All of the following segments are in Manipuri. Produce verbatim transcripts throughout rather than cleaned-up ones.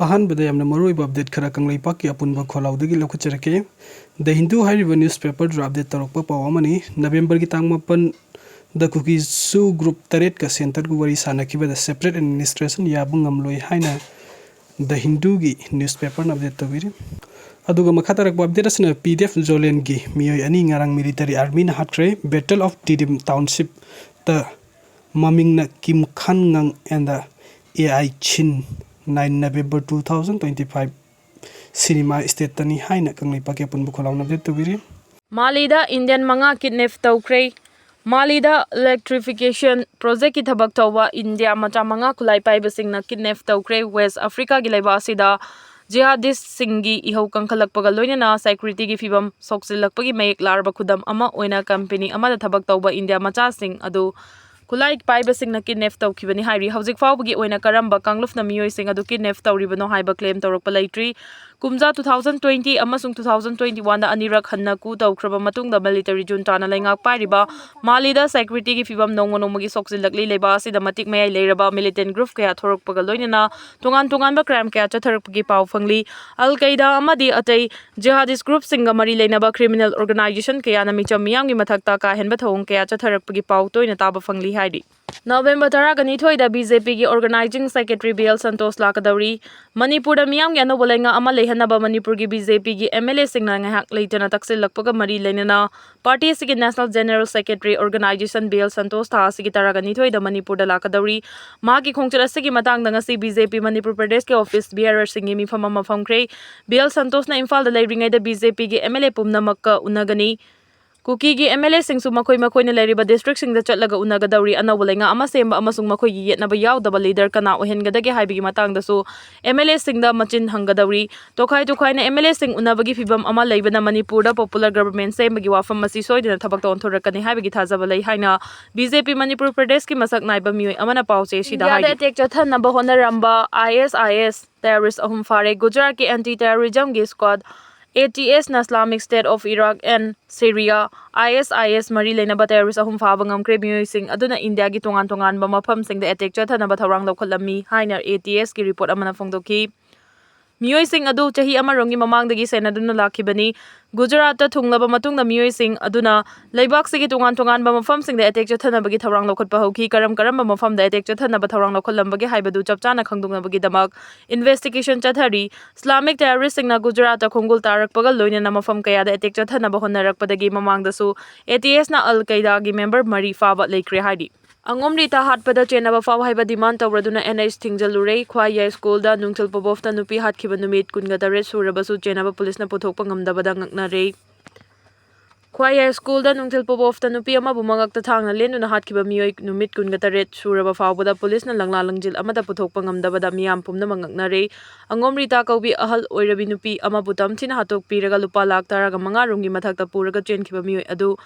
ꯑꯍꯥꯟꯕꯗ ꯌꯥꯝꯅ ꯃꯔꯨꯑꯣꯏꯕ ꯑꯞꯗꯦꯠ ꯈꯔ ꯀꯪꯂꯩꯄꯥꯛꯀꯤ ꯑꯄꯨꯟꯕ ꯈꯣꯜꯂꯥꯎꯗꯒꯤ ꯂꯧꯈꯠꯆꯔꯛꯀꯦ꯫ ꯗ ꯍꯤꯟꯗꯨ ꯍꯥꯏꯔꯤꯕ ꯅ꯭ꯌꯨꯁꯄꯦꯄꯔꯗꯨꯗ ꯑꯞꯗꯦꯠ ꯇꯧꯔꯛꯄ ꯄꯥꯎ ꯑꯃꯅꯤ꯫ ꯅꯕꯦꯝꯕꯔꯒꯤ ꯇꯥꯡ ꯃꯥꯄꯟꯗ ꯀꯨꯀꯤ ꯁꯨ ꯒ꯭ꯔꯨꯞ ꯇꯔꯦꯠꯀ ꯁꯦꯟꯇꯔꯒ ꯋꯥꯔꯤ ꯁꯥꯟꯅꯈꯤꯕꯗ ꯁꯦꯄꯔꯦꯠ ꯑꯦꯗꯃꯤꯅꯤꯁꯇ꯭ꯔꯦꯁꯟ ꯌꯥꯕ ꯉꯝꯂꯣꯏ ꯍꯥꯏꯅ ꯗ ꯍꯤꯟꯗꯨꯒꯤ ꯅ꯭ꯌꯨꯁꯄꯦꯄꯔꯅ ꯑꯞꯗꯦꯠ ꯇꯧꯕꯤꯔꯤ꯫ ꯑꯗꯨꯒ ꯃꯈꯥ ꯇꯥꯔꯛꯄ ꯑꯞꯗꯦꯠ ꯑꯁꯤꯅ ꯄꯤ ꯗꯤ ꯑꯦꯐ ꯖꯣꯂꯦꯟꯒꯤ ꯃꯤꯑꯣꯏ ꯑꯅꯤ ꯉꯔꯥꯡ ꯃꯤꯂꯤꯇꯔꯤ ꯑꯥꯔꯃꯤꯅ ꯍꯥꯠꯈ꯭ꯔꯦ꯫ Battle of Tidim Townshipꯇ ꯃꯃꯤꯡꯅ ꯀꯤꯝ ꯈꯟ ꯉꯪ and A I Chin꯫ Nine November two thousand twenty five cinema ꯁ꯭ꯇꯦꯠꯇꯅꯤ ꯍꯥꯏꯅ ꯀꯪꯂꯩꯄꯥꯛꯀꯤ ꯑꯄꯨꯟꯕ ꯈꯣꯜꯂꯥꯎꯅ ꯑꯞꯗꯦꯠ ꯇꯧꯕꯤꯔꯤ꯫ ꯃꯥꯂꯤꯗ ꯏꯟꯗꯤꯌꯟ ꯃꯉꯥ ꯀꯤꯗꯅꯦꯞ ꯇꯧꯈ꯭ꯔꯦ꯫ ꯃꯥꯂꯤꯗ ꯏꯂꯦꯛꯇ꯭ꯔꯤꯐꯤꯀꯦꯁꯟ ꯄ꯭ꯔꯣꯖꯦꯛꯀꯤ ꯊꯕꯛ ꯇꯧꯕ ꯏꯟꯗꯤꯌꯥ ꯃꯆꯥ ꯃꯉꯥ ꯈꯨꯠꯂꯥꯏ ꯄꯥꯏꯕꯁꯤꯡꯅ ꯀꯤꯗꯅꯦꯞ ꯇꯧꯈ꯭ꯔꯦ꯫ ꯋꯦꯁ ꯑꯐ꯭ꯔꯤꯀꯥꯒꯤ ꯂꯩꯕꯥꯛ ꯑꯁꯤꯗ ꯖꯤꯍꯥꯗꯤꯁꯁꯤꯡꯒꯤ ꯏꯍꯧ ꯀꯟꯈꯠꯂꯛꯄꯒ ꯂꯣꯏꯅꯅ ꯁꯦꯀ꯭ꯌꯨꯔꯤꯇꯤꯒꯤ ꯐꯤꯕꯝ ꯁꯣꯛꯆꯤꯜꯂꯛꯄꯒꯤ ꯃꯌꯦꯛ ꯂꯥꯔꯕ ꯈꯨꯗꯝ ꯑꯃ ꯑꯣꯏꯅ ꯀꯝꯄꯦꯅꯤ ꯑꯃꯗ ꯊꯕꯛ ꯇꯧꯕ ꯏꯟꯗꯤꯌꯥ ꯃꯆꯥꯁꯤꯡ ꯑꯗꯨ ꯈꯨꯠꯂꯥꯏ ꯄꯥꯏꯕꯁꯤꯡꯅ ꯀꯤꯗꯅꯦꯞ ꯇꯧꯈꯤꯕꯅꯤ ꯍꯥꯏꯔꯤ꯫ ꯍꯧꯖꯤꯛ ꯐꯥꯎꯕꯒꯤ ꯑꯣꯏꯅ ꯀꯔꯝꯕ ꯀꯥꯡꯂꯨꯞꯅ ꯃꯤꯑꯣꯏꯁꯤꯡ ꯑꯗꯨ ꯀꯤꯗꯅꯦꯞ ꯇꯧꯔꯤꯕꯅꯣ ꯍꯥꯏꯕ ꯀ꯭ꯂꯦꯝ ꯇꯧꯔꯛꯄ ꯂꯩꯇ꯭ꯔꯤ꯫ ꯀꯨꯝꯖꯥ two thousand twenty ꯑꯃꯁꯨꯡ two thousand twenty one ꯑꯅꯤꯔꯛ ꯍꯟꯅ coup ꯇꯧꯈ꯭ꯔꯕ ꯃꯇꯨꯡꯗ ꯃꯤꯂꯤꯇꯔꯤ ꯖꯨꯟꯇꯥꯅ ꯂꯩꯉꯥꯛ ꯄꯥꯏꯔꯤꯕ ꯃꯥꯂꯤꯗ ꯁꯦꯀ꯭ꯌꯨꯔꯤꯇꯤꯒꯤ ꯐꯤꯕꯝ ꯅꯣꯡꯃ ꯅꯣꯡꯃꯒꯤ ꯁꯣꯛꯆꯤꯜꯂꯛꯂꯤ꯫ ꯂꯩꯕꯥꯛ ꯑꯁꯤꯗ ꯃꯇꯤꯛ ꯃꯌꯥꯏ ꯂꯩꯔꯕ ꯃꯤꯂꯤꯇꯦꯟ ꯒ꯭ꯔꯨꯞ ꯀꯌꯥ ꯊꯣꯔꯛꯄꯒ ꯂꯣꯏꯅꯅ ꯇꯣꯉꯥꯟ ꯇꯣꯉꯥꯟꯕ ꯀ꯭ꯔꯥꯏꯝ ꯀꯌꯥ ꯆꯠꯊꯔꯛꯄꯒꯤ ꯄꯥꯎ ꯐꯪꯂꯤ꯫ ꯑꯜ ꯀꯩꯗꯥ ꯑꯃꯗꯤ ꯑꯇꯩ ꯖꯤꯍꯥꯗꯤꯁ ꯒ꯭ꯔꯨꯞꯁꯤꯡꯒ ꯃꯔꯤ ꯂꯩꯅꯕ ꯀ꯭ꯔꯤꯃꯤꯅꯦꯜ ꯑꯣꯔꯒꯅꯥꯏꯖꯦꯁꯟ ꯀꯌꯥꯅ ꯃꯤꯆꯝ ꯃꯤꯌꯥꯝꯒꯤ ꯃꯊꯛꯇ ꯀꯥ ꯍꯦꯟꯕ ꯊꯧꯑꯣꯡ ꯀꯌꯥ ꯆꯠꯊꯔꯛꯄꯒꯤ ꯄꯥꯎ ꯇꯣꯏꯅ ꯇꯥꯕ ꯐꯪꯂꯤ ꯍꯥꯏꯔꯤ꯫ ꯅꯕꯦꯝꯕꯔ ꯇꯔꯥꯒ ꯅꯤꯊꯣꯏꯗ ꯕꯤ ꯖꯦ ꯄꯤꯒꯤ organising secretary B L Santosh ꯂꯥꯛꯀꯗꯧꯔꯤ꯫ ꯃꯅꯤꯄꯨꯔꯗ ꯃꯤꯌꯥꯝꯒꯤ ꯑꯅꯧꯕ ꯂꯩꯉꯥꯛ ꯑꯃ ꯂꯩꯍꯟꯅꯕ ꯃꯅꯤꯄꯨꯔꯒꯤ ꯕꯤ ꯖꯦ ꯄꯤꯒꯤ ꯑꯦꯝ ꯑꯦꯜ ꯑꯦꯁꯤꯡꯅ ꯉꯥꯏꯍꯥꯛ ꯂꯩꯇꯅ ꯇꯛꯁꯤꯜꯂꯛꯄꯒ ꯃꯔꯤ ꯂꯩꯅꯅ ꯄꯥꯔꯇꯤ ꯑꯁꯤꯒꯤ national general secretary organisation B L Santosh ꯊꯥ ꯑꯁꯤꯒꯤ ꯇꯔꯥꯒ ꯅꯤꯊꯣꯏꯗ ꯃꯅꯤꯄꯨꯔꯗ ꯂꯥꯛꯀꯗꯧꯔꯤ꯫ ꯃꯍꯥꯛꯀꯤ ꯈꯣꯡꯆꯠ ꯑꯁꯤꯒꯤ ꯃꯇꯥꯡꯗ ꯉꯁꯤ ꯕꯤ ꯖꯦ ꯄꯤ ꯃꯅꯤꯄꯨꯔ ꯄ꯭ꯔꯗꯦꯁꯀꯤ ꯑꯣꯐꯤꯁ ꯕꯤꯌꯥꯔꯔꯁꯤꯡꯒꯤ ꯃꯤꯐꯝ ꯑꯃ ꯐꯝꯈ꯭ꯔꯦ꯫ ꯕꯤ ꯑꯦꯜ ꯁꯟꯇꯣꯁꯅ ꯏꯝꯐꯥꯜꯗ ꯂꯩꯔꯤꯉꯩꯗ ꯕꯤ ꯖꯦ ꯄꯤꯒꯤ ꯑꯦꯝ ꯑꯦꯜ ꯑꯦ ꯄꯨꯝꯅꯃꯛꯀ ꯎꯅꯒꯅꯤ꯫ ꯀꯨꯀꯤꯒꯤ ꯑꯦꯝ ꯑꯦꯜ ꯑꯦꯁꯤꯡꯁꯨ ꯃꯈꯣꯏ ꯃꯈꯣꯏꯅ ꯂꯩꯔꯤꯕ ꯗꯤꯁꯇ꯭ꯔꯤꯛꯁꯤꯡꯗ ꯆꯠꯂꯒ ꯎꯅꯒꯗꯧꯔꯤ꯫ ꯑꯅꯧꯕ ꯂꯩꯉꯥꯛ ꯑꯃ ꯁꯦꯝꯕ ꯑꯃꯁꯨꯡ ꯃꯈꯣꯏꯒꯤ ꯌꯦꯠꯅꯕ ꯌꯥꯎꯗꯕ ꯂꯤꯗꯔ ꯀꯅꯥ ꯑꯣꯏꯍꯟꯒꯗꯒꯦ ꯍꯥꯏꯕꯒꯤ ꯃꯇꯥꯡꯗꯁꯨ ꯑꯦꯝ ꯑꯦꯜ ꯑꯦꯁꯤꯡꯗ ꯃꯆꯤꯟ ꯍꯪꯒꯗꯧꯔꯤ꯫ ꯇꯣꯈꯥꯏ ꯇꯣꯈꯥꯏꯅ ꯑꯦꯝ ꯑꯦꯜ ꯑꯦꯁꯤꯡ ꯎꯅꯕꯒꯤ ꯐꯤꯕꯝ ꯑꯃ ꯂꯩꯕꯅ ꯃꯅꯤꯄꯨꯔꯗ ꯄꯣꯄꯨꯂꯔ ꯒꯕꯔꯟꯃꯦꯟ ꯁꯦꯝꯕꯒꯤ ꯋꯥꯐꯝ ꯑꯁꯤ ꯁꯣꯏꯗꯅ ꯊꯕꯛꯇ ꯑꯣꯟꯊꯣꯔꯛꯀꯅꯤ ꯍꯥꯏꯕꯒꯤ ꯊꯥꯖꯕ ꯂꯩ ꯍꯥꯏꯅ ꯕꯤ ꯖꯦ ꯄꯤ ꯃꯅꯤꯄꯨꯔ ꯄ꯭ꯔꯗꯦꯁꯀꯤ ꯃꯁꯛ ꯅꯥꯏꯕ ꯃꯤꯑꯣꯏ ꯑꯃꯅ ꯄꯥꯎꯆꯦ ꯑꯁꯤꯗ ꯏꯟꯗꯤꯌꯥꯗ ꯍꯥꯏꯔꯤ꯫ ꯑꯦꯇꯦꯛ ꯆꯠꯊꯅꯕ ꯍꯣꯠꯅꯔꯝꯕ ꯑꯥꯏ ꯑꯦꯁ ꯑꯥꯏ ꯑꯦꯁ ꯇꯦꯔꯣꯔꯤꯁ꯭ꯠ ꯑꯍꯨꯝ ꯐꯥꯔꯦ꯫ ꯒꯨꯖꯔꯥꯠꯀꯤ ꯑꯦꯟꯇꯤ ꯇꯦꯔꯣꯔꯤꯖꯝꯒꯤ ꯁ꯭ꯀ꯭ꯋꯥꯗ ꯑꯦ ꯇꯤ ꯑꯦꯁꯅ Islamic state of Iraq and Syria, I S I S ꯃꯔꯤ ꯂꯩꯅꯕ ꯇꯦꯔꯣꯔꯤꯁ꯭ꯠ ꯑꯍꯨꯝ ꯐꯥꯕ ꯉꯝꯈ꯭ꯔꯦ꯫ ꯃꯤꯑꯣꯏꯁꯤꯡ ꯑꯗꯨꯅ ꯏꯟꯗꯤꯌꯥꯒꯤ ꯇꯣꯉꯥꯟ ꯇꯣꯉꯥꯟꯕ ꯃꯐꯝꯁꯤꯡꯗ ꯑꯦꯇꯦꯛ ꯆꯠꯊꯅꯕ ꯊꯧꯔꯥꯡ ꯂꯧꯈꯠꯂꯝꯃꯤ ꯍꯥꯏꯅ ꯑꯦ ꯇꯤ ꯑꯦꯁꯀꯤ ꯔꯤꯄꯣꯔꯠ ꯑꯃꯅ ꯐꯣꯡꯗꯣꯛꯈꯤ꯫ ꯃꯤꯑꯣꯏꯁꯤꯡ ꯑꯗꯨ ꯆꯍꯤ ꯑꯃꯔꯣꯝꯒꯤ ꯃꯃꯥꯡꯗꯒꯤ ꯁꯦꯟꯅꯗꯨꯅ ꯂꯥꯛꯈꯤꯕꯅꯤ꯫ ꯒꯨꯖꯔꯥꯠꯇ ꯊꯨꯡꯂꯕ ꯃꯇꯨꯡꯗ ꯃꯤꯑꯣꯏꯁꯤꯡ ꯑꯗꯨꯅ ꯂꯩꯕꯥꯛꯁꯤꯒꯤ ꯇꯣꯉꯥꯟ ꯇꯣꯉꯥꯟꯕ ꯃꯐꯝꯁꯤꯡꯗ ꯑꯦꯇꯦꯛ ꯆꯠꯊꯅꯕꯒꯤ ꯊꯧꯔꯥꯡ ꯂꯧꯈꯠꯄ ꯍꯧꯈꯤ꯫ ꯀꯔꯝ ꯀꯔꯝꯕ ꯃꯐꯝꯗ ꯑꯦꯇꯦꯛ ꯆꯠꯊꯅꯕ ꯊꯧꯔꯥꯡ ꯂꯧꯈꯠꯂꯝꯕꯒꯦ ꯍꯥꯏꯕꯗꯨ ꯆꯞ ꯆꯥꯅ ꯈꯪꯗꯣꯛꯅꯕꯒꯤꯗꯃꯛ ꯏꯟꯚꯦꯁꯇꯤꯒꯦꯁꯟ ꯆꯠꯊꯔꯤ꯫ ꯏꯁꯂꯥꯃꯤꯛ ꯇꯦꯔꯣꯔꯤꯁꯁꯤꯡꯅ ꯒꯨꯖꯔꯥꯠꯇ ꯈꯣꯡꯒꯨꯜ ꯇꯥꯔꯛꯄꯒ ꯂꯣꯏꯅꯅ ꯃꯐꯝ ꯀꯌꯥꯗ ꯑꯦꯇꯦꯛ ꯆꯠꯊꯅꯕ ꯍꯣꯠꯅꯔꯛꯄꯗꯒꯤ ꯃꯃꯥꯡꯗꯁꯨ ꯑꯦ ꯇꯤ ꯑꯦꯁꯅ ꯑꯜ ꯀꯩꯗꯥꯒꯤ ꯃꯦꯝꯕꯔ ꯃꯔꯤ ꯐꯥꯕ ꯂꯩꯈ꯭ꯔꯦ ꯍꯥꯏꯔꯤ꯫ ꯑꯉꯣꯝ ꯔꯤꯇꯥ ꯍꯥꯠꯄꯗ ꯆꯦꯟꯅꯕ ꯐꯥꯎ ꯍꯥꯏꯕ ꯗꯤꯃꯥꯟ ꯇꯧꯔꯗꯨꯅ ꯑꯦꯟ ꯑꯩꯆ ꯊꯤꯡꯖꯤꯜꯂꯨꯔꯦ꯫ ꯈ꯭ꯋꯥꯏ ꯌꯥꯏ ꯁ꯭ꯀꯨꯜꯗ ꯅꯨꯡꯊꯤꯜ ꯄꯣꯄꯣꯞꯇ ꯅꯨꯄꯤ ꯍꯥꯠꯈꯤꯕ ꯅꯨꯃꯤꯠ ꯀꯨꯟꯒ ꯇꯔꯦꯠ ꯁꯨꯔꯕꯁꯨ ꯆꯦꯟꯅꯕ ꯄꯨꯂꯤꯁꯅ ꯄꯨꯊꯣꯛꯄ ꯉꯝꯗꯕꯗ ꯉꯛꯅꯔꯦ꯫ ꯈ꯭ꯋꯥꯏ ꯌꯥꯏ ꯁ꯭ꯀꯨꯜꯗ ꯅꯨꯡꯊꯤꯜ ꯄꯣꯄꯣꯞꯇ ꯅꯨꯄꯤ ꯑꯃꯕꯨ ꯃꯉꯛꯇ ꯊꯥꯡꯅ ꯂꯦꯟꯗꯨꯅ ꯍꯥꯠꯈꯤꯕ ꯃꯤꯑꯣꯏ ꯅꯨꯃꯤꯠ ꯀꯨꯟꯒ ꯇꯔꯦꯠ ꯁꯨꯔꯕ ꯐꯥꯎꯕꯗ ꯄꯨꯂꯤꯁꯅ ꯂꯪꯂꯥ ꯂꯪꯖꯤꯜ ꯑꯃꯠꯇ ꯄꯨꯊꯣꯛꯄ ꯉꯝꯗꯕꯗ ꯃꯤꯌꯥꯝ ꯄꯨꯝꯅꯃꯛ ꯉꯛꯅꯔꯦ꯫ ꯑꯉꯣꯝ ꯔꯤꯇꯥ ꯀꯧꯕꯤ ꯑꯍꯜ ꯑꯣꯏꯔꯕꯤ ꯅꯨꯄꯤ ꯑꯃꯕꯨ ꯇꯝꯊꯤꯅ ꯍꯥꯠꯇꯣꯛꯄꯤꯔꯒ ꯂꯨꯄꯥ ꯂꯥꯈ ꯇꯔꯥꯒ ꯃꯉꯥ ꯔꯣꯝꯒꯤ ꯃꯊꯛꯇ ꯄꯨꯔꯒ ꯆꯦꯟꯈꯤꯕ ꯃꯤꯑꯣꯏ ꯑꯗꯨ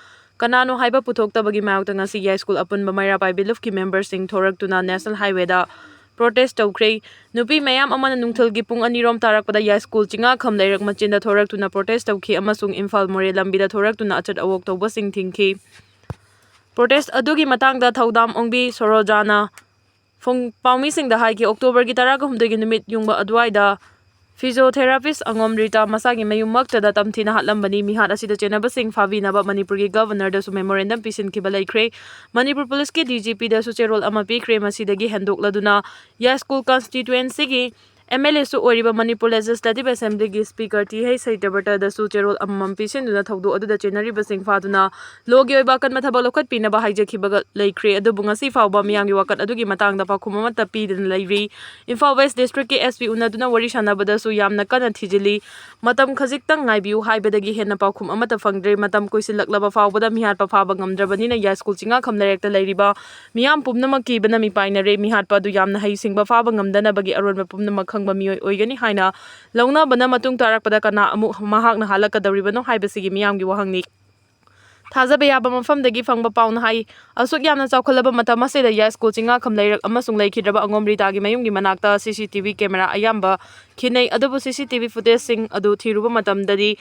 ꯀꯅꯥꯅꯣ ꯍꯥꯏꯕ ꯄꯨꯊꯣꯛꯇꯕꯒꯤ ꯃꯥꯌꯣꯛꯇ ꯉꯁꯤ ꯌꯥꯏ ꯁ꯭ꯀꯨꯜ ꯑꯄꯨꯟꯕ ꯃꯩꯔꯥ ꯄꯥꯏꯕꯤ ꯂꯨꯞꯀꯤ ꯃꯦꯝꯕꯔꯁꯤꯡ ꯊꯣꯔꯛꯇꯨꯅ ꯅꯦꯁꯅꯦꯜ ꯍꯥꯏꯋꯦꯗ ꯄ꯭ꯔꯣꯇꯦꯁ ꯇꯧꯈ꯭ꯔꯦ꯫ ꯅꯨꯄꯤ ꯃꯌꯥꯝ ꯑꯃꯅ ꯅꯨꯡꯊꯤꯜꯒꯤ ꯄꯨꯡ ꯑꯅꯤ ꯔꯣꯝ ꯇꯥꯔꯛꯄꯗ ꯌꯥꯏ ꯁ꯭ꯀꯨꯜ ꯆꯤꯉꯥꯈꯝ ꯂꯩꯔꯛ ꯃꯆꯤꯟꯗ ꯊꯣꯔꯛꯇꯨꯅ ꯄ꯭ꯔꯣꯇꯦꯁ ꯇꯧꯈꯤ ꯑꯃꯁꯨꯡ ꯏꯝꯐꯥꯜ ꯃꯣꯔꯦ ꯂꯝꯕꯤꯗ ꯊꯣꯔꯛꯇꯨꯅ ꯑꯆꯠ ꯑꯋꯣꯛ ꯇꯧꯕꯁꯤꯡ ꯊꯤꯡꯈꯤ꯫ ꯄ꯭ꯔꯣꯇꯦꯁ ꯑꯗꯨꯒꯤ ꯃꯇꯥꯡꯗ ꯊꯧꯗꯥꯝ ꯑꯣꯡꯕꯤ ꯁꯣꯔꯣꯖꯥꯅ ꯐꯣꯡ-, ꯄꯥꯎꯃꯤꯁꯤꯡꯗ ꯍꯥꯏꯈꯤ, ꯑꯣꯛꯇꯣꯕꯔꯒꯤ ꯇꯔꯥꯒ ꯍꯨꯝꯗꯣꯏꯒꯤ ꯅꯨꯃꯤꯠ ꯌꯨꯡꯕ ꯑꯗꯨꯋꯥꯏꯗ ꯐꯤꯖꯤꯑꯣꯊꯦꯔꯥꯄꯤꯁ ꯑꯉꯣꯝ ꯔꯤꯇꯥ ꯃꯁꯥꯒꯤ ꯃꯌꯨꯝꯃꯛꯇꯗ ꯇꯝꯊꯤꯅ ꯍꯥꯠꯂꯝꯕꯅꯤ꯫ ꯃꯤꯍꯥꯠ ꯑꯁꯤꯗ ꯆꯦꯟꯅꯕꯁꯤꯡ ꯐꯥꯕꯤꯅꯕ ꯃꯅꯤꯄꯨꯔꯒꯤ ꯒꯕꯔꯅꯔꯗꯁꯨ ꯃꯦꯃꯣꯔꯦꯟꯗꯝ ꯄꯤꯁꯤꯟꯈꯤꯕ ꯂꯩꯈ꯭ꯔꯦ꯫ ꯃꯅꯤꯄꯨꯔ ꯄꯨꯂꯤꯁꯀꯤ ꯗꯤ ꯖꯤ ꯄꯤꯗꯁꯨ ꯆꯦꯔꯣꯜ ꯑꯃ ꯄꯤꯈ꯭ꯔꯦ꯫ ꯃꯁꯤꯗꯒꯤ ꯍꯦꯟꯗꯣꯛꯂꯗꯨꯅ ꯌꯥꯏꯁ꯭ꯀꯨꯜ ꯀꯟꯁꯇꯤꯇ꯭ꯋꯦꯟꯁꯤꯒꯤ ꯑꯦꯝ ꯑꯦꯜ ꯑꯦꯁꯨ ꯑꯣꯏꯔꯤꯕ ꯃꯅꯤꯄꯨꯔ ꯂꯦꯖꯤꯁꯂꯦꯇꯤꯚ ꯑꯦꯁꯦꯝꯕ꯭ꯂꯤꯒꯤ ꯁ꯭ꯄꯤꯀꯔ ꯇꯤ ꯍꯩꯆ ꯁꯇ꯭ꯌꯕ꯭ꯔꯇꯗꯁꯨ ꯆꯦꯔꯣꯜ ꯑꯃꯃꯝ ꯄꯤꯁꯤꯟꯗꯨꯅ ꯊꯧꯗꯣꯛ ꯑꯗꯨꯗ ꯆꯦꯟꯅꯔꯤꯕꯁꯤꯡ ꯐꯥꯗꯨꯅ ꯂꯣꯒꯤ ꯑꯣꯏꯕ ꯑꯀꯟꯕ ꯊꯕꯛ ꯂꯧꯈꯠꯄꯤꯅꯕ ꯍꯥꯏꯖꯈꯤꯕꯒ ꯂꯩꯈ꯭ꯔꯦ꯫ ꯑꯗꯨꯕꯨ ꯉꯁꯤ ꯐꯥꯎꯕ ꯃꯤꯌꯥꯝꯒꯤ ꯋꯥꯀꯠ ꯑꯗꯨꯒꯤ ꯃꯇꯥꯡꯗ ꯄꯥꯎꯈꯨꯝ ꯑꯃꯠꯇ ꯄꯤꯗꯅ ꯂꯩꯔꯤ꯫ ꯏꯝꯐꯥꯜ ꯋꯦꯁ ꯗꯤꯁꯇ꯭ꯔꯤꯛꯀꯤ ꯑꯦꯁ ꯄꯤ ꯎꯅꯗꯨꯅ ꯋꯥꯔꯤ ꯁꯥꯟꯅꯕꯗꯁꯨ ꯌꯥꯝꯅ ꯀꯟꯅ ꯊꯤꯖꯤꯜꯂꯤ꯫ ꯃꯇꯝ ꯈꯖꯤꯛꯇꯪ ꯉꯥꯏꯕꯤꯌꯨ ꯍꯥꯏꯕꯗꯒꯤ ꯍꯦꯟꯅ ꯄꯥꯎꯈꯨꯝ ꯑꯃꯠꯇ ꯐꯪꯗ꯭ꯔꯦ꯫ ꯃꯇꯝ ꯀꯨꯏꯁꯤꯜꯂꯛꯂꯕ ꯐꯥꯎꯕꯗ ꯃꯤꯍꯥꯠꯄ ꯐꯥꯕ ꯉꯝꯗ꯭ꯔꯕꯅꯤꯅ ꯌꯥꯏꯁ꯭ꯀꯨꯜ ꯆꯤꯉꯥꯈꯝ ꯂꯩꯔꯛꯇ ꯂꯩꯔꯤꯕ ꯃꯤꯌꯥꯝ ꯄꯨꯝꯅꯃꯛ ꯀꯤꯕꯅ ꯃꯤꯄꯥꯏꯅꯔꯦ꯫ ꯃꯤꯍꯥꯠꯄ ꯑꯗꯨ ꯌꯥꯝꯅ ꯍꯩꯁꯤꯡꯕ, ꯐꯥꯕ ꯉꯝꯗꯅꯕꯒꯤ ꯑꯔꯣꯟꯕ ꯄꯨꯝꯅꯃꯛ ꯈꯪꯕ ꯃꯤꯑꯣꯏ ꯑꯣꯏꯒꯅꯤ ꯍꯥꯏꯅ ꯂꯧꯅꯕꯅ ꯃꯇꯨꯡ ꯇꯥꯔꯛꯄꯗ ꯀꯅꯥ ꯑꯃꯨꯛ ꯃꯍꯥꯛꯅ ꯍꯥꯠꯂꯛꯀꯗꯧꯔꯤꯕꯅꯣ ꯍꯥꯏꯕꯁꯤꯒꯤ ꯃꯤꯌꯥꯝꯒꯤ ꯋꯥꯍꯪꯅꯤ꯫ ꯊꯥꯖꯕ ꯌꯥꯕ ꯃꯐꯝꯗꯒꯤ ꯐꯪꯕ ꯄꯥꯎꯅ ꯍꯥꯏ, ꯑꯁꯨꯛ ꯌꯥꯝꯅ ꯆꯥꯎꯈꯠꯂꯕ ꯃꯇꯝ ꯑꯁꯤꯗ ꯌꯥꯏꯁ꯭ꯀꯨꯜ ꯆꯤꯉꯥꯈꯝ ꯂꯩꯔꯛ ꯑꯃꯁꯨꯡ ꯂꯩꯈꯤꯗ꯭ꯔꯕ ꯑꯉꯣꯝ ꯔꯤꯇꯥꯒꯤ ꯃꯌꯨꯝꯒꯤ ꯃꯅꯥꯛꯇ ꯁꯤ ꯁꯤ ꯇꯤ ꯚꯤ ꯀꯦꯃꯦꯔꯥ ꯑꯌꯥꯝꯕ ꯈꯤꯟꯅꯩ꯫ ꯑꯗꯨꯕꯨ ꯁꯤ ꯁꯤ ꯇꯤ ꯚꯤ ꯐꯨꯇꯦꯖꯁꯤꯡ ꯑꯗꯨ ꯊꯤꯔꯨꯕ ꯃꯇꯝꯗꯗꯤ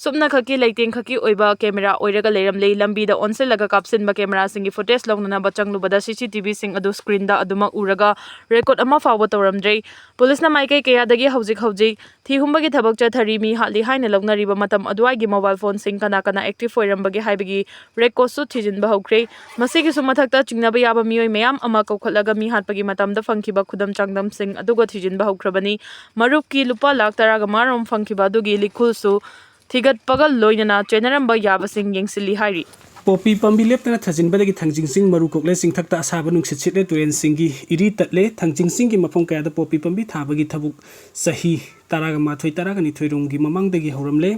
ꯁꯨꯞꯅꯈꯛꯀꯤ ꯂꯩꯇꯦꯡꯈꯛꯀꯤ ꯑꯣꯏꯕ ꯀꯦꯃꯦꯔꯥ ꯑꯣꯏꯔꯒ ꯂꯩꯔꯝꯂꯦ꯫ ꯂꯝꯕꯤꯗ ꯑꯣꯟꯁꯤꯜꯂꯒ ꯀꯥꯞꯁꯤꯟꯕ ꯀꯦꯃꯦꯔꯥꯁꯤꯡꯒꯤ ꯐꯨꯇꯦꯖ ꯂꯧꯅꯅꯕ ꯆꯪꯂꯨꯕꯗ ꯁꯤ ꯁꯤ ꯇꯤ ꯚꯤꯁꯤꯡ ꯑꯗꯨ ꯁ꯭ꯀ꯭ꯔꯤꯟꯗ ꯑꯗꯨꯃꯛ ꯎꯔꯒ ꯔꯦꯀꯣꯔꯗ ꯑꯃ ꯐꯥꯎꯕ ꯇꯧꯔꯝꯗ꯭ꯔꯦ꯫ ꯄꯨꯂꯤꯁꯅ ꯃꯥꯏꯀꯩ ꯀꯌꯥꯗꯒꯤ ꯍꯧꯖꯤꯛ ꯍꯧꯖꯤꯛ ꯊꯤꯍꯨꯝꯕꯒꯤ ꯊꯕꯛ ꯆꯠꯊꯔꯤ꯫ ꯃꯤ ꯍꯥꯠꯂꯤ ꯍꯥꯏꯅ ꯂꯧꯅꯔꯤꯕ ꯃꯇꯝ ꯑꯗꯨꯋꯥꯏꯒꯤ ꯃꯣꯕꯥꯏꯜ ꯐꯣꯟꯁꯤꯡ ꯀꯅꯥ ꯀꯅꯥ ꯑꯦꯛꯇꯤꯚ ꯑꯣꯏꯔꯝꯕꯒꯦ ꯍꯥꯏꯕꯒꯤ ꯔꯦꯀꯣꯔꯗꯁꯨ ꯊꯤꯖꯤꯟꯕ ꯍꯧꯈ꯭ꯔꯦ꯫ ꯃꯁꯤꯒꯤꯁꯨ ꯃꯊꯛꯇ ꯆꯤꯡꯅꯕ ꯌꯥꯕ ꯃꯤꯑꯣꯏ ꯃꯌꯥꯝ ꯑꯃ ꯀꯧꯈꯠꯂꯒ ꯃꯤ ꯍꯥꯠꯄꯒꯤ ꯃꯇꯝꯗ ꯐꯪꯈꯤꯕ ꯈꯨꯗꯝ ꯆꯥꯡꯗꯝꯁꯤꯡ ꯑꯗꯨꯒ ꯊꯤꯖꯤꯟꯕ ꯍꯧꯈ꯭ꯔꯕꯅꯤ꯫ ꯃꯔꯨꯞꯀꯤ ꯂꯨꯄꯥ ꯂꯥꯈ ꯇꯔꯥꯒ ꯃꯉꯥ ꯔꯣꯝ ꯐꯪꯈꯤꯕ ꯑꯗꯨꯒꯤ ꯂꯤꯈꯨꯜꯁꯨ ꯊꯤꯒꯠꯄꯒ ꯂꯣꯏꯅꯅ ꯆꯦꯟꯅꯔꯝꯕ ꯌꯥꯕꯁꯤꯡ ꯌꯦꯡꯁꯤꯜꯂꯤ ꯍꯥꯏꯔꯤ꯫ ꯄꯣꯄꯤ ꯄꯥꯝꯕꯤ ꯂꯦꯞꯇꯅ ꯊꯥꯖꯤꯟꯕꯗꯒꯤ ꯊꯥꯡꯖꯤꯡ ꯆꯤꯡ ꯃꯔꯨ ꯀꯣꯛꯂꯦ, ꯆꯤꯡꯊꯛꯇ ꯑꯁꯥꯕ ꯅꯨꯡꯁꯤꯠ ꯁꯤꯠꯂꯦ, ꯇꯨꯔꯦꯟꯁꯤꯡꯒꯤ ꯏꯔꯤ ꯇꯠꯂꯦ꯫ ꯊꯥꯡꯖꯤꯡ ꯆꯤꯡꯒꯤ ꯃꯐꯝ ꯀꯌꯥꯗ ꯄꯣꯄꯤ ꯄꯥꯝꯕꯤ ꯊꯥꯕꯒꯤ ꯊꯕꯛ ꯆꯍꯤ ꯇꯔꯥꯒ ꯃꯥꯊꯣꯏ, ꯇꯔꯥꯒ ꯅꯤꯊꯣꯏ ꯔꯣꯝꯒꯤ ꯃꯃꯥꯡꯗꯒꯤ ꯍꯧꯔꯝꯂꯦ꯫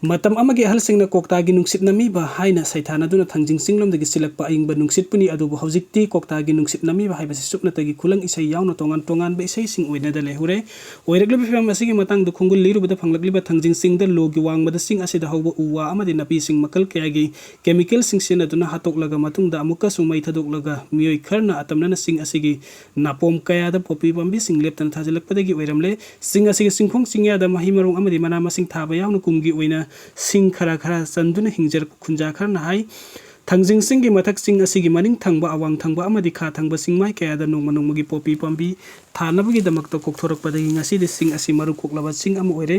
ꯃꯇꯝ ꯑꯃꯒꯤ ꯑꯍꯜꯁꯤꯡꯅ ꯀꯣꯛꯇꯥꯒꯤ ꯅꯨꯡꯁꯤꯠ ꯅꯝꯃꯤꯕ ꯍꯥꯏꯅ ꯁꯩꯊꯥꯅꯗꯨꯅ ꯊꯥꯡꯖꯤꯡ ꯆꯤꯡꯂꯣꯝꯗꯒꯤ ꯁꯤꯜꯂꯛꯄ ꯑꯏꯪꯕ ꯅꯨꯡꯁꯤꯠꯄꯨꯅꯤ꯫ ꯑꯗꯨꯕꯨ ꯍꯧꯖꯤꯛꯇꯤ ꯀꯣꯛꯇꯥꯒꯤ ꯅꯨꯡꯁꯤꯠ ꯅꯝꯃꯤꯕ ꯍꯥꯏꯕꯁꯤ ꯁꯨꯞꯅꯇꯒꯤ ꯈꯨꯂꯪ ꯏꯁꯩ ꯌꯥꯎꯅ ꯇꯣꯉꯥꯟ ꯇꯣꯉꯥꯟꯕ ꯏꯁꯩꯁꯤꯡ ꯑꯣꯏꯅꯗ ꯂꯩꯍꯧꯔꯦ꯫ ꯑꯣꯏꯔꯛꯂꯤꯕ ꯐꯤꯕꯝ ꯑꯁꯤꯒꯤ ꯃꯇꯥꯡꯗ ꯈꯣꯡꯒꯨꯜ ꯂꯤꯔꯨꯕꯗ ꯐꯪꯂꯛꯂꯤꯕ ꯊꯥꯡꯖꯤꯡ ꯆꯤꯡꯗ ꯂꯣꯒꯤ ꯋꯥꯡꯃꯗ ꯆꯤꯡ ꯑꯁꯤꯗ ꯍꯧꯕ ꯎ ꯋꯥ ꯑꯃꯗꯤ ꯅꯥꯄꯤꯁꯤꯡ ꯃꯈꯜ ꯀꯌꯥꯒꯤ ꯀꯦꯃꯤꯀꯦꯜꯁꯤꯡ ꯁꯤꯖꯤꯟꯅꯗꯨꯅ ꯍꯥꯠꯇꯣꯛꯂꯒ ꯃꯇꯨꯡꯗ ꯑꯃꯨꯛꯀꯁꯨ ꯃꯩ ꯊꯥꯗꯣꯛꯂꯒ ꯃꯤꯑꯣꯏ ꯈꯔꯅ ꯑꯇꯝꯅꯅ ꯆꯤꯡ ꯑꯁꯤꯒꯤ ꯅꯥꯄꯣꯝ ꯀꯌꯥꯗ ꯄꯣꯄꯤ ꯄꯥꯝꯕꯤꯁꯤꯡ ꯂꯦꯞꯇꯅ ꯊꯥꯖꯤꯜꯂꯛꯄꯗꯒꯤ ꯑꯣꯏꯔꯝꯂꯦ꯫ ꯆꯤꯡ ꯑꯁꯤꯒꯤ ꯆꯤꯡꯈꯣꯡ ꯆꯤꯡꯌꯥꯗ ꯃꯍꯩ ꯃꯔꯣꯡ ꯑꯃꯗꯤ ꯃꯅꯥ ꯃꯁꯤꯡ ꯊꯥꯕ ꯌꯥꯎꯅ ꯀꯨꯝꯒꯤ ꯑꯣꯏꯅ ꯁꯤꯡ ꯈꯔ ꯈꯔ ꯆꯟꯗꯨꯅ ꯍꯤꯡꯖꯔꯛꯄ ꯈꯨꯟꯖꯥ ꯈꯔꯅ ꯍꯥꯏ꯫ ꯊꯥꯡꯖꯤꯡ ꯆꯤꯡꯒꯤ ꯃꯊꯛ ꯆꯤꯡ ꯑꯁꯤꯒꯤ ꯃꯅꯤꯡ ꯊꯪꯕ, ꯑꯋꯥꯡ ꯊꯪꯕ ꯑꯃꯗꯤ ꯈꯥ ꯊꯪꯕ ꯆꯤꯡꯃꯥꯏ ꯀꯌꯥꯗ ꯅꯣꯡꯃ ꯅꯣꯡꯃꯒꯤ ꯄꯣꯄꯤ ꯄꯥꯝꯕꯤ ꯊꯥꯅꯕꯒꯤꯗꯃꯛꯇ ꯀꯣꯛꯊꯣꯔꯛꯄꯗꯒꯤ ꯉꯁꯤꯗꯤ ꯆꯤꯡ ꯑꯁꯤ ꯃꯔꯨ ꯀꯣꯛꯂꯕ ꯆꯤꯡ ꯑꯃ ꯑꯣꯏꯔꯦ꯫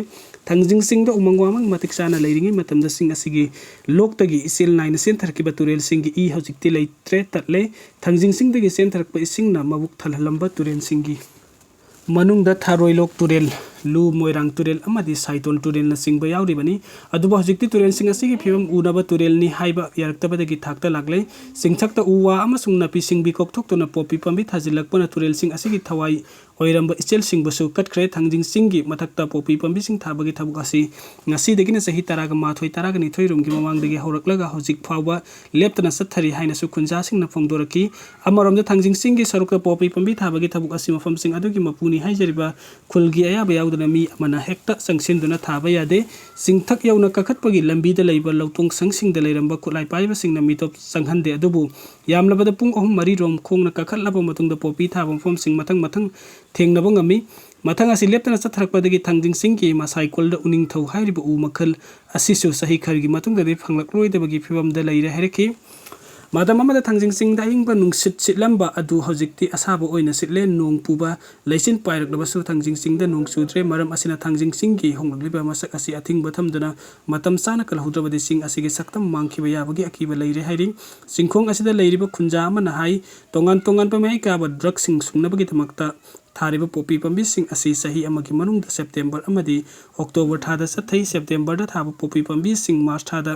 ꯊꯥꯡꯖꯤꯡ ꯆꯤꯡꯗ ꯎꯃꯪ ꯋꯥꯃꯪ ꯃꯇꯤꯛ ꯆꯥꯅ ꯂꯩꯔꯤꯉꯩ ꯃꯇꯝꯗ ꯆꯤꯡ ꯑꯁꯤꯒꯤ ꯂꯣꯛꯇꯒꯤ ꯏꯆꯦꯜ ꯅꯥꯏꯅ ꯆꯦꯟꯊꯔꯛꯈꯤꯕ ꯇꯨꯔꯦꯜꯁꯤꯡꯒꯤ ꯏ ꯍꯧꯖꯤꯛꯇꯤ ꯂꯩꯇ꯭ꯔꯦ, ꯇꯠꯂꯦ꯫ ꯊꯥꯡꯖꯤꯡ ꯆꯤꯡꯗꯒꯤ ꯆꯦꯟꯊꯔꯛꯄ ꯏꯁꯤꯡꯅ ꯃꯕꯨꯛ ꯊꯜꯍꯜꯂꯝꯕ ꯇꯨꯔꯦꯜꯁꯤꯡꯒꯤ ꯃꯅꯨꯡꯗ ꯊꯥꯔꯣꯏꯂꯣꯛ ꯇꯨꯔꯦꯜ, ꯂꯨ ꯃꯣꯏꯔꯥꯡ ꯇꯨꯔꯦꯜ ꯑꯃꯗꯤ ꯁꯥꯏꯇꯣꯟ ꯇꯨꯔꯦꯜꯅꯆꯤꯡꯕ ꯌꯥꯎꯔꯤꯕꯅꯤ꯫ ꯑꯗꯨꯕꯨ ꯍꯧꯖꯤꯛꯇꯤ ꯇꯨꯔꯦꯜꯁꯤꯡ ꯑꯁꯤꯒꯤ ꯐꯤꯕꯝ ꯎꯅꯕ ꯇꯨꯔꯦꯜꯅꯤ ꯍꯥꯏꯕ ꯌꯥꯔꯛꯇꯕꯗꯒꯤ ꯊꯥꯛꯇ ꯂꯥꯛꯂꯦ꯫ ꯆꯤꯡꯊꯛꯇ ꯎ ꯋꯥ ꯑꯃꯁꯨꯡ ꯅꯥꯄꯤ ꯁꯤꯡꯕꯤ ꯀꯣꯛꯊꯣꯛꯇꯨꯅ ꯄꯣꯄꯤ ꯄꯥꯝꯕꯤ ꯊꯥꯖꯤꯜꯂꯛꯄꯅ ꯇꯨꯔꯦꯜꯁꯤꯡ ꯑꯁꯤꯒꯤ ꯊꯋꯥꯏ ꯑꯣꯏꯔꯝꯕ ꯏꯆꯦꯜꯁꯤꯡꯕꯨꯁꯨ ꯀꯠꯈ꯭ꯔꯦ꯫ ꯊꯥꯡꯖꯤꯡ ꯆꯤꯡꯒꯤ ꯃꯊꯛꯇ ꯄꯣꯄꯤ ꯄꯥꯝꯕꯤꯁꯤꯡ ꯊꯥꯕꯒꯤ ꯊꯕꯛ ꯑꯁꯤ ꯉꯁꯤꯗꯒꯤꯅ ꯆꯍꯤ ꯇꯔꯥꯒ ꯃꯥꯊꯣꯏ, ꯇꯔꯥꯒ ꯅꯤꯊꯣꯏ ꯔꯣꯝꯒꯤ ꯃꯃꯥꯡꯗꯒꯤ ꯍꯧꯔꯛꯂꯒ ꯍꯧꯖꯤꯛ ꯐꯥꯎꯕ ꯂꯦꯞꯇꯅ ꯆꯠꯊꯔꯤ ꯍꯥꯏꯅꯁꯨ ꯈꯨꯟꯖꯥꯁꯤꯡꯅ ꯐꯣꯡꯗꯣꯔꯛꯈꯤ꯫ ꯑꯃꯔꯣꯝꯗ ꯊꯥꯡꯖꯤꯡ ꯆꯤꯡꯒꯤ ꯁꯔꯨꯛꯇ ꯄꯣꯄꯤ ꯄꯥꯝꯕꯤ ꯊꯥꯕꯒꯤ ꯊꯕꯛ ꯑꯁꯤ ꯃꯐꯝꯁꯤꯡ ꯑꯗꯨꯒꯤ ꯃꯄꯨꯅꯤ ꯍꯥꯏꯖꯔꯤꯕ ꯈꯨꯜꯒꯤ ꯑꯌꯥꯕ ꯌꯥꯎꯗꯅ ꯃꯤ ꯑꯃꯅ ꯍꯦꯛꯇ ꯆꯪꯁꯤꯟꯗꯨꯅ ꯊꯥꯕ ꯌꯥꯗꯦ꯫ ꯆꯤꯡꯊꯛ ꯌꯧꯅ ꯀꯥꯈꯠꯄꯒꯤ ꯂꯝꯕꯤꯗ ꯂꯩꯕ ꯂꯧꯇꯣꯡ ꯁꯪꯁꯤꯡꯗ ꯂꯩꯔꯝꯕ ꯈꯨꯠꯂꯥꯏ ꯄꯥꯏꯕꯁꯤꯡꯅ ꯃꯤꯇꯣꯞ ꯆꯪꯍꯟꯗꯦ꯫ ꯑꯗꯨꯕꯨ ꯌꯥꯝꯂꯕꯗ ꯄꯨꯡ ꯑꯍꯨꯝ ꯃꯔꯤ ꯔꯣꯝ ꯈꯣꯡꯅ ꯀꯥꯈꯠꯂꯕ ꯃꯇꯨꯡꯗ ꯄꯣꯄꯤ ꯊꯥꯕ ꯃꯐꯝꯁꯤꯡ ꯃꯊꯪ ꯃꯊꯪ ꯊꯦꯡꯅꯕ ꯉꯝꯃꯤ꯫ ꯃꯊꯪ ꯑꯁꯤ ꯂꯦꯞꯇꯅ ꯆꯠꯊꯔꯛꯄꯗꯒꯤ ꯊꯥꯡꯖꯤꯡ ꯆꯤꯡꯒꯤ ꯃꯁꯥꯏ ꯀꯣꯜꯗ ꯎꯅꯤꯡꯊꯧ ꯍꯥꯏꯔꯤꯕ ꯎ ꯃꯈꯜ ꯑꯁꯤꯁꯨ ꯆꯍꯤ ꯈꯔꯒꯤ ꯃꯇꯨꯡꯗꯗꯤ ꯐꯪꯂꯛꯂꯣꯏꯗꯕꯒꯤ ꯐꯤꯕꯝꯗ ꯂꯩꯔꯦ ꯍꯥꯏꯔꯛꯈꯤ꯫ ꯃꯇꯝ ꯑꯃꯗ ꯊꯥꯡꯖꯤꯡ ꯆꯤꯡꯗ ꯑꯏꯪꯕ ꯅꯨꯡꯁꯤꯠ ꯁꯤꯠꯂꯝꯕ ꯑꯗꯨ ꯍꯧꯖꯤꯛꯇꯤ ꯑꯁꯥꯕ ꯑꯣꯏꯅ ꯁꯤꯠꯂꯦ꯫ ꯅꯣꯡ ꯄꯨꯕ ꯂꯩꯆꯤꯟ ꯄꯥꯏꯔꯛꯂꯕꯁꯨ ꯊꯥꯡꯖꯤꯡ ꯆꯤꯡꯗ ꯅꯣꯡ ꯆꯨꯗ꯭ꯔꯦ꯫ ꯃꯔꯝ ꯑꯁꯤꯅ ꯊꯥꯡꯖꯤꯡ ꯆꯤꯡꯒꯤ ꯍꯣꯡꯂꯛꯂꯤꯕ ꯃꯁꯛ ꯑꯁꯤ ꯑꯊꯤꯡꯕ ꯊꯝꯗꯨꯅ ꯃꯇꯝ ꯆꯥꯅ ꯀꯜꯍꯧꯗ꯭ꯔꯕꯗꯤ ꯆꯤꯡ ꯑꯁꯤꯒꯤ ꯁꯛꯇꯝ ꯃꯥꯡꯈꯤꯕ ꯌꯥꯕꯒꯤ ꯑꯀꯤꯕ ꯂꯩꯔꯦ ꯍꯥꯏꯔꯤ꯫ ꯆꯤꯡꯈꯣꯡ ꯑꯁꯤꯗ ꯂꯩꯔꯤꯕ ꯈꯨꯟꯖꯥ ꯑꯃꯅ ꯍꯥꯏ, ꯇꯣꯉꯥꯟ ꯇꯣꯉꯥꯟꯕ ꯃꯍꯩ ꯀꯥꯕ ꯗ꯭ꯔꯒꯁꯤꯡ ꯁꯨꯡꯅꯕꯒꯤꯗꯃꯛꯇ ꯊꯥꯔꯤꯕ ꯄꯣꯄꯤ ꯄꯥꯝꯕꯤꯁꯤꯡ ꯑꯁꯤ ꯆꯍꯤ ꯑꯃꯒꯤ ꯃꯅꯨꯡꯗ ꯁꯦꯞꯇꯦꯝꯕꯔ ꯑꯃꯗꯤ ꯑꯣꯛꯇꯣꯕꯔ ꯊꯥꯗ ꯆꯠꯊꯩ꯫ ꯁꯦꯞꯇꯦꯝꯕꯔꯗ ꯊꯥꯕ ꯄꯣꯄꯤ ꯄꯥꯝꯕꯤꯁꯤꯡ ꯃꯥꯔꯆ ꯊꯥꯗ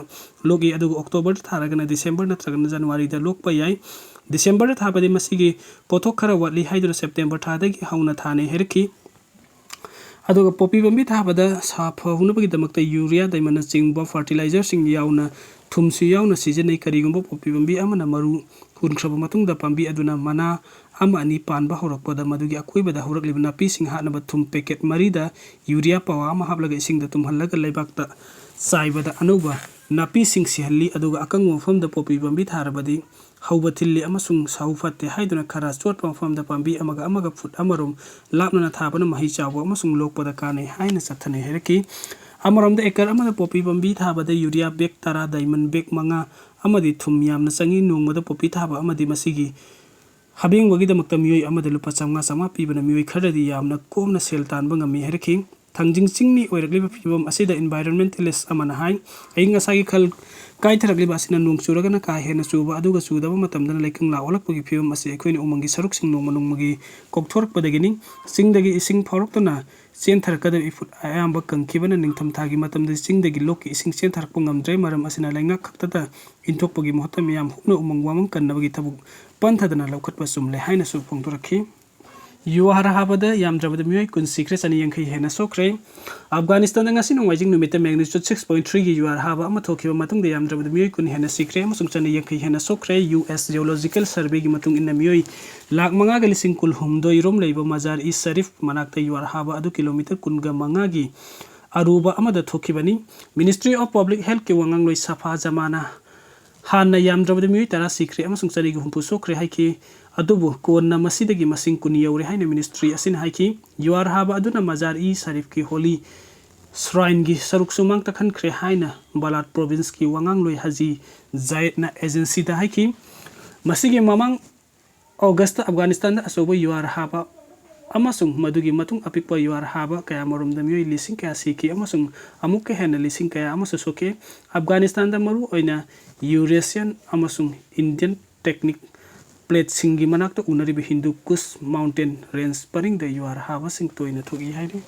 ꯂꯣꯛꯏ, ꯑꯗꯨꯒ ꯑꯣꯛꯇꯣꯕꯔꯗ ꯊꯥꯔꯒꯅ ꯗꯤꯁꯦꯝꯕꯔ ꯅꯠꯇ꯭ꯔꯒꯅ ꯖꯅꯋꯥꯔꯤꯗ ꯂꯣꯛꯄ ꯌꯥꯏ꯫ ꯗꯤꯁꯦꯝꯕꯔꯗ ꯊꯥꯕꯗꯤ ꯃꯁꯤꯒꯤ ꯄꯣꯠꯊꯣꯛ ꯈꯔ ꯋꯥꯠꯂꯤ ꯍꯥꯏꯗꯨꯅ ꯁꯦꯞꯇꯦꯝꯕꯔ ꯊꯥꯗꯒꯤ ꯍꯧꯅ ꯊꯥꯅꯩ ꯍꯥꯏꯔꯛꯈꯤ꯫ ꯑꯗꯨꯒ ꯄꯣꯄꯤ ꯄꯥꯝꯕꯤ ꯊꯥꯕꯗ ꯁꯥ ꯐꯍꯧꯅꯕꯒꯤꯗꯃꯛꯇ ꯌꯨꯔꯤꯌꯥ, ꯗꯥꯏꯃꯟꯅꯆꯤꯡꯕ ꯐꯔꯇꯤꯂꯥꯏꯖꯔꯁꯤꯡ ꯌꯥꯎꯅ ꯊꯨꯝꯁꯨ ꯌꯥꯎꯅ ꯁꯤꯖꯤꯟꯅꯩ꯫ ꯀꯔꯤꯒꯨꯝꯕ ꯄꯣꯄꯤ ꯄꯥꯝꯕꯤ ꯑꯃꯅ ꯃꯔꯨ ꯍꯨꯟꯈ꯭ꯔꯕ ꯃꯇꯨꯡꯗ ꯄꯥꯝꯕꯤ ꯑꯗꯨꯅ ꯃꯅꯥ ꯑꯃ ꯑꯅꯤ ꯄꯥꯟꯕ ꯍꯧꯔꯛꯄꯗ ꯃꯗꯨꯒꯤ ꯑꯀꯣꯏꯕꯗ ꯍꯧꯔꯛꯂꯤꯕ ꯅꯥꯄꯤꯁꯤꯡ ꯍꯥꯠꯅꯕ ꯊꯨꯝ ꯄꯦꯀꯦꯠ ꯃꯔꯤꯗ ꯌꯨꯔꯤꯌꯥ ꯄꯋꯥ ꯑꯃ ꯍꯥꯞꯂꯒ ꯏꯁꯤꯡꯗ ꯇꯨꯝꯍꯜꯂꯒ ꯂꯩꯕꯥꯛꯇ ꯆꯥꯏꯕꯗ ꯑꯅꯧꯕ ꯅꯥꯄꯤꯁꯤꯡ ꯁꯤꯍꯜꯂꯤ꯫ ꯑꯗꯨꯒ ꯑꯀꯪꯕ ꯃꯐꯝꯗ ꯄꯣꯄꯤ ꯄꯥꯝꯕꯤ ꯊꯥꯔꯕꯗꯤ ꯍꯧꯕ ꯊꯤꯜꯂꯤ ꯑꯃꯁꯨꯡ ꯁꯥꯍꯨ ꯐꯠꯇꯦ ꯍꯥꯏꯗꯨꯅ ꯈꯔ ꯆꯣꯠꯄ ꯃꯐꯝꯗ ꯄꯥꯝꯕꯤ ꯑꯃꯒ ꯑꯃꯒ ꯐꯨꯠ ꯑꯃꯔꯣꯝ ꯂꯥꯞꯅꯅ ꯊꯥꯕꯅ ꯃꯍꯩ ꯆꯥꯎꯕ ꯑꯃꯁꯨꯡ ꯂꯣꯛꯄꯗ ꯀꯥꯟꯅꯩ ꯍꯥꯏꯅ ꯆꯠꯊꯅꯩ ꯍꯥꯏꯔꯛꯈꯤ꯫ ꯑꯃꯔꯣꯝꯗ ꯑꯦꯀꯔ ꯑꯃꯗ ꯄꯣꯄꯤ ꯄꯥꯝꯕꯤ ꯊꯥꯕꯗ ꯌꯨꯔꯤꯌꯥ ꯕꯦꯒ ꯇꯔꯥ, ꯗꯥꯏꯃꯟ ꯕꯦꯒ ꯃꯉꯥ ꯑꯃꯗꯤ ꯊꯨꯝ ꯌꯥꯝꯅ ꯆꯪꯏ꯫ ꯅꯣꯡꯃꯗ ꯄꯣꯄꯤ ꯊꯥꯕ ꯑꯃꯗꯤ ꯃꯁꯤꯒꯤ ꯍꯥꯕꯦꯡꯕꯒꯤꯗꯃꯛꯇ ꯃꯤꯑꯣꯏ ꯑꯃꯗ ꯂꯨꯄꯥ ꯆꯥꯝꯃꯉꯥ ꯆꯥꯝꯃꯉꯥ ꯄꯤꯕꯅ ꯃꯤꯑꯣꯏ ꯈꯔꯗꯤ ꯌꯥꯝꯅ ꯀꯣꯝꯅ ꯁꯦꯜ ꯇꯥꯟꯕ ꯉꯝꯃꯤ ꯍꯥꯏꯔꯛꯈꯤ꯫ ꯊꯥꯡꯖꯤꯡ ꯆꯤꯡꯅꯤ ꯑꯣꯏꯔꯛꯂꯤꯕ ꯐꯤꯕꯝ ꯑꯁꯤꯗ environmentalist ꯑꯃꯅ ꯍꯥꯏ, ꯑꯏꯪ ꯑꯁꯥꯒꯤ ꯈꯜ ꯀꯥꯏꯊꯔꯛꯂꯤꯕ ꯑꯁꯤꯅ ꯅꯣꯡ ꯆꯨꯔꯒꯅ ꯀꯥ ꯍꯦꯟꯅ ꯆꯨꯕ, ꯑꯗꯨꯒ ꯆꯨꯗꯕ ꯃꯇꯝꯗꯅ ꯂꯩꯀꯪꯂꯥ ꯑꯣꯜꯂꯛꯄꯒꯤ ꯐꯤꯕꯝ ꯑꯁꯤ ꯑꯩꯈꯣꯏꯅ ꯎꯃꯪꯒꯤ ꯁꯔꯨꯛꯁꯤꯡ ꯅꯣꯡꯃ ꯅꯣꯡꯃꯒꯤ ꯀꯣꯛꯊꯣꯔꯛꯄꯗꯒꯤꯅꯤ꯫ ꯆꯤꯡꯗꯒꯤ ꯏꯁꯤꯡ ꯐꯥꯎꯔꯛꯇꯨꯅ ꯆꯦꯟꯊꯔꯛꯀꯗꯕ ꯏꯐꯨꯠ ꯑꯌꯥꯝꯕ ꯀꯪꯈꯤꯕꯅ ꯅꯤꯡꯊꯝꯊꯥꯒꯤ ꯃꯇꯝꯗ ꯆꯤꯡꯗꯒꯤ ꯂꯣꯛꯀꯤ ꯏꯁꯤꯡ ꯆꯦꯟꯊꯔꯛꯄ ꯉꯝꯗ꯭ꯔꯦ꯫ ꯃꯔꯝ ꯑꯁꯤꯅ ꯂꯩꯉꯥꯛ ꯈꯛꯇꯗ ꯏꯟꯊꯣꯛꯄꯒꯤ ꯃꯍꯨꯠꯇ ꯃꯤꯌꯥꯝ ꯄꯨꯝꯅ ꯎꯃꯪ ꯋꯥꯃꯪ ꯀꯟꯅꯕꯒꯤ ꯊꯕꯛ ꯄꯟꯊꯗꯅ ꯂꯧꯈꯠꯄ ꯆꯨꯝꯂꯦ ꯍꯥꯏꯅꯁꯨ ꯐꯣꯡꯗꯣꯔꯛꯈꯤ꯫ ꯌꯨꯍꯥꯔ ꯍꯥꯕꯗ ꯌꯥꯝꯗ꯭ꯔꯕꯗ ꯃꯤꯑꯣꯏ ꯀꯨꯟ ꯁꯤꯈ꯭ꯔꯦ, ꯆꯅꯤ ꯌꯥꯡꯈꯩ ꯍꯦꯟꯅ ꯁꯣꯛꯈ꯭ꯔꯦ꯫ ꯑꯐꯒꯥꯅꯤꯁꯇꯥꯟꯗ ꯉꯁꯤ ꯅꯣꯡꯃꯥꯏꯖꯤꯡ ꯅꯨꯃꯤꯠꯇ magnitude six point threeꯒꯤ ꯌꯨꯍꯥꯔ ꯍꯥꯕ ꯑꯃ ꯊꯣꯛꯈꯤꯕ ꯃꯇꯨꯡꯗ ꯌꯥꯝꯗ꯭ꯔꯕꯗ ꯃꯤꯑꯣꯏ ꯀꯨꯟ ꯍꯦꯟꯅ ꯁꯤꯈ꯭ꯔꯦ ꯑꯃꯁꯨꯡ ꯆꯅꯤ ꯌꯥꯡꯈꯩ ꯍꯦꯟꯅ ꯁꯣꯛꯈ꯭ꯔꯦ꯫ ꯌꯨ ꯑꯦꯁ Geological Surveyꯒꯤ ꯃꯇꯨꯡ ꯏꯟꯅ ꯃꯤꯑꯣꯏ ꯂꯥꯈ ꯃꯉꯥꯒ ꯂꯤꯁꯤꯡ ꯀꯨꯟꯍꯨꯝꯗꯣꯏ ꯔꯣꯝ ꯂꯩꯕ ꯃꯖꯥꯔ ꯏ ꯁꯔꯤꯐ ꯃꯅꯥꯛꯇ ꯌꯨꯍꯥꯔ ꯍꯥꯕ ꯑꯗꯨ ꯀꯤꯂꯣꯃꯤꯇꯔ ꯀꯨꯟꯒ ꯃꯉꯥꯒꯤ ꯑꯔꯨꯕ ꯑꯃꯗ ꯊꯣꯛꯈꯤꯕꯅꯤ꯫ Ministry of Public Healthꯀꯤ ꯋꯥꯉꯥꯡꯂꯣꯏ ꯁꯐꯥ ꯖꯃꯥꯅ ꯍꯥꯟꯅ ꯌꯥꯝꯗ꯭ꯔꯕꯗ ꯃꯤꯑꯣꯏ ꯇꯔꯥ ꯁꯤꯈ꯭ꯔꯦ ꯑꯃꯁꯨꯡ ꯆꯅꯤꯒ ꯍꯨꯝꯐꯨ ꯁꯣꯛꯈ꯭ꯔꯦ ꯍꯥꯏꯈꯤ꯫ ꯑꯗꯨꯕꯨ ꯀꯣꯟꯅ ꯃꯁꯤꯗꯒꯤ ꯃꯁꯤꯡ ꯀꯨꯟ ꯌꯧꯔꯦ ꯍꯥꯏꯅ ꯃꯤꯅꯤꯁꯇ꯭ꯔꯤ ꯑꯁꯤꯅ ꯍꯥꯏꯈꯤ꯫ ꯌꯨꯍꯥꯔ ꯍꯥꯕ ꯑꯗꯨꯅ ꯃꯖꯥꯔ ꯏ ꯁꯔꯤꯐꯀꯤ ꯍꯣꯂꯤ ꯁ꯭ꯔꯥꯏꯟꯒꯤ ꯁꯔꯨꯛꯁꯨ ꯃꯥꯡ ꯇꯥꯛꯍꯟꯈ꯭ꯔꯦ ꯍꯥꯏꯅ ꯕꯥꯂꯥꯠ ꯄ꯭ꯔꯣꯚꯤꯟꯁꯀꯤ ꯋꯥꯉꯥꯡꯂꯣꯏ ꯍꯖꯤ ꯖꯥꯌꯦꯗꯅ ꯑꯦꯖꯦꯟꯁꯤꯗ ꯍꯥꯏꯈꯤ꯫ ꯃꯁꯤꯒꯤ ꯃꯃꯥꯡ ꯑꯣꯒꯁꯇ ꯑꯐꯒꯥꯅꯤꯁꯇꯥꯟꯗ ꯑꯆꯧꯕ ꯌꯨꯍꯥꯔ ꯍꯥꯕ ꯑꯃꯁꯨꯡ ꯃꯗꯨꯒꯤ ꯃꯇꯨꯡ ꯑꯄꯤꯛꯄ ꯌꯨꯍꯥꯔ ꯍꯥꯕ ꯀꯌꯥꯃꯔꯨꯝꯗ ꯃꯤꯑꯣꯏ ꯂꯤꯁꯤꯡ ꯀꯌꯥ ꯁꯤꯈꯤ ꯑꯃꯁꯨꯡ ꯑꯃꯨꯛꯀ ꯍꯦꯟꯅ ꯂꯤꯁꯤꯡ ꯀꯌꯥ ꯑꯃꯁꯨ ꯁꯣꯛꯈꯤ꯫ ꯑꯐꯒꯥꯅꯤꯁꯇꯥꯟꯗ ꯃꯔꯨꯑꯣꯏꯅ ꯌꯨꯔꯦꯁꯤꯌꯥꯟ ꯑꯃꯁꯨꯡ ꯏꯟꯗꯤꯌꯟ ꯇꯦꯛꯅꯤꯛ ꯄ꯭ꯂꯦꯠꯁꯤꯡꯒꯤ ꯃꯅꯥꯛꯇ ꯎꯅꯔꯤꯕ ꯍꯤꯟꯗꯨ ꯀꯨꯁ ꯃꯥꯎꯟꯇꯦꯟ ꯔꯦꯟꯖ ꯄꯔꯤꯡꯗ ꯌꯨꯍꯥꯔ ꯍꯥꯕꯁꯤꯡ ꯇꯣꯏꯅ ꯊꯣꯛꯏ ꯍꯥꯏꯔꯤ꯫